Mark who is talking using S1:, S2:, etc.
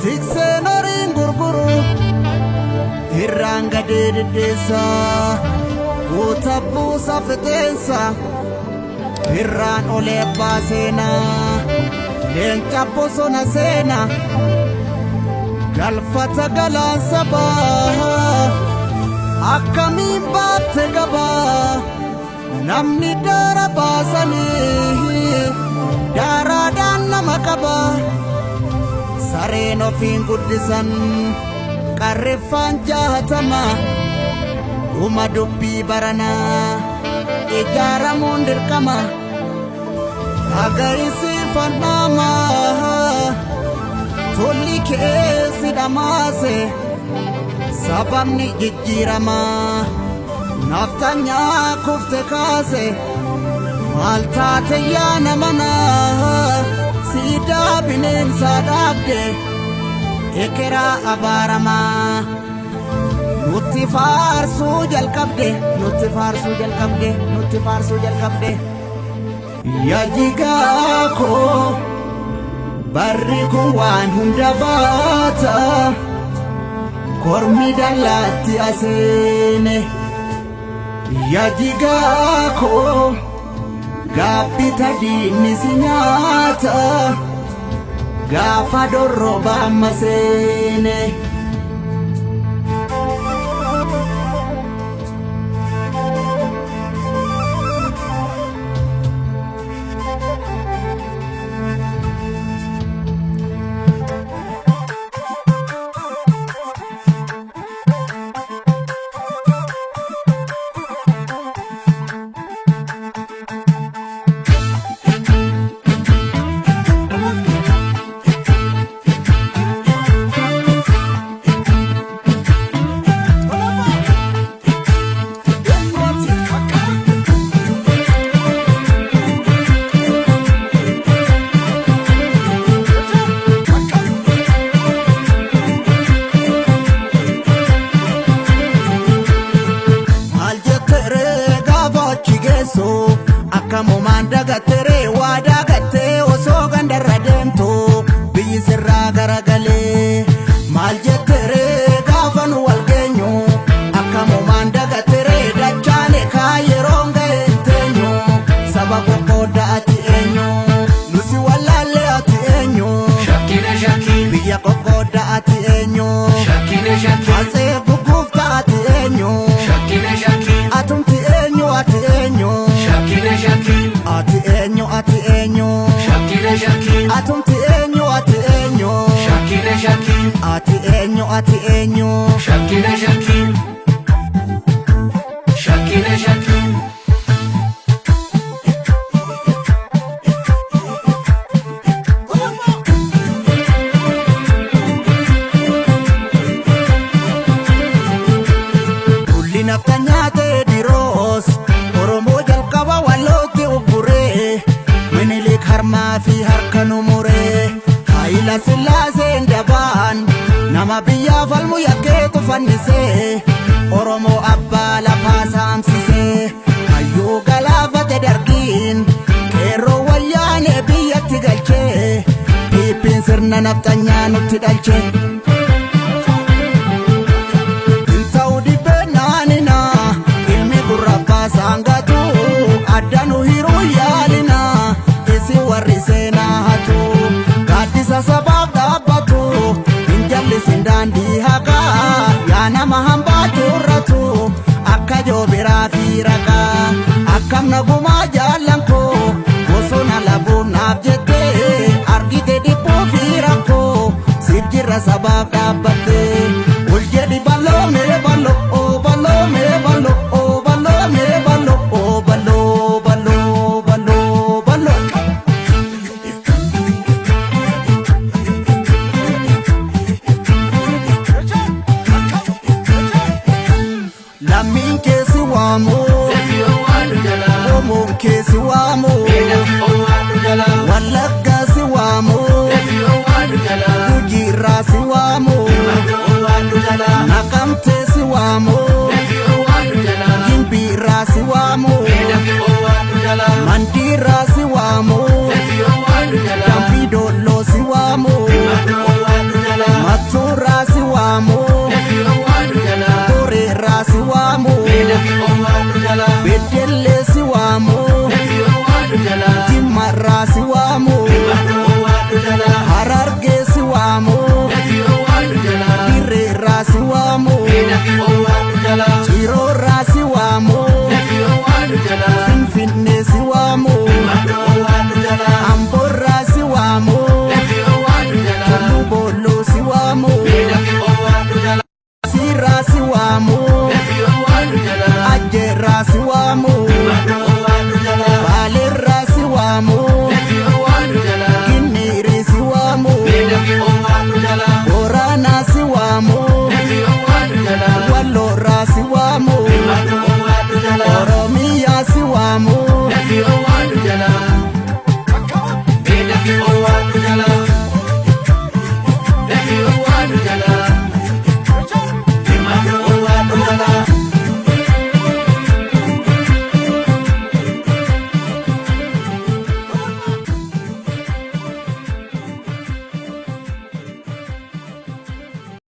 S1: Tikseen horiin gurguru irraan gadee diddeessa guuta buusa fixeensa irraan olee abbaa seenaa leenca bosona seena galfata galaan sabaa akkamiin baatte gabaa namni daara baasanii daaraadhaan nama qaba sareen ofiin guddisan qarriffaan jahatama dhuma dubbii baranaa ijaaramuun dirqama agarisiifannama tolli keessi dhamaase sababni jijjiirama naftanyaa kufte kaase maal taate yaa namana siidaa bineensaa dhaabde ekeraa abaaramaa nutti faarsuu jalqabde nutti faarsuu jalqabde nutti faarsuu jalqabde yaa jigaa koo barri kun waan hunda baata kormi dallaatti aseene yaa jigaa koo gaabbita diinni si nyaata gaafa dorroba amma seene. Maal jetteree gaafa achi geessu akkamumaan dagatteree waa dagattee osoo gandarra deemtu biyyi sirraa garagalee. Maal jetteree gaafa nu wal geenyu akkamumaan dagatteree dachaane kaa yeroon ga'e hin teenyu saba qoqqoodda ati eenyu nusi wallaallee ati eenyu
S2: Shakkina shakkii
S1: biyya qoqqoodda ati eenyu
S2: shakkina shakkii
S1: asee gugguufta ati eenyu.
S2: shakkina shakkii
S1: Atumti eenyu ati eenyu
S2: shakkina shakkii
S1: ati eenyu ati eenyu
S2: shakkina shakkii
S1: atumti eenyu ati eenyu
S2: shakkina shakkii
S1: ati eenyu ati eenyu
S2: shakkina shakkii shakkina shakkii.
S1: Tulli nafta nyaatee diroos Oromoo jalqaba wallootti ugguree Minilik harmaa fi harka nu muree Haayila Sillaaseen dabaan nama biyyaaf falmu yakkeetu fannisee Oromoo abbaa lafaa saamsisee hayyuu galaafate dargiin qeerroo wayyaanee biyyatti galchee piippiin sirna nafxanyaa nutti dhalchee. Ta'uu dhibbee naanina ilmi gurra baasaan gatu adda nu hiruu yaalina isin warri seenaa hatu gaaddisa sabaaf dhaabbatu hin jallisin daandii haqaa yaa nama hambaa turratu akka joobiraa fi raqaa akkam nagumaa jaallan koo bosona labuun naaf jettee argite dhibbuu fi rakkoo siif jirra sabaaf dhaabbattee ol jedhi bal'oo mee bal'oo oo bal'oo mee bal'oo oo bal'oo mee bal'oo oo bal'oo bal'oo bal'oo bal'oo. Lammiin keessi waamu
S2: Deebi'uu waan jalaa
S1: Oromoon keessi waamu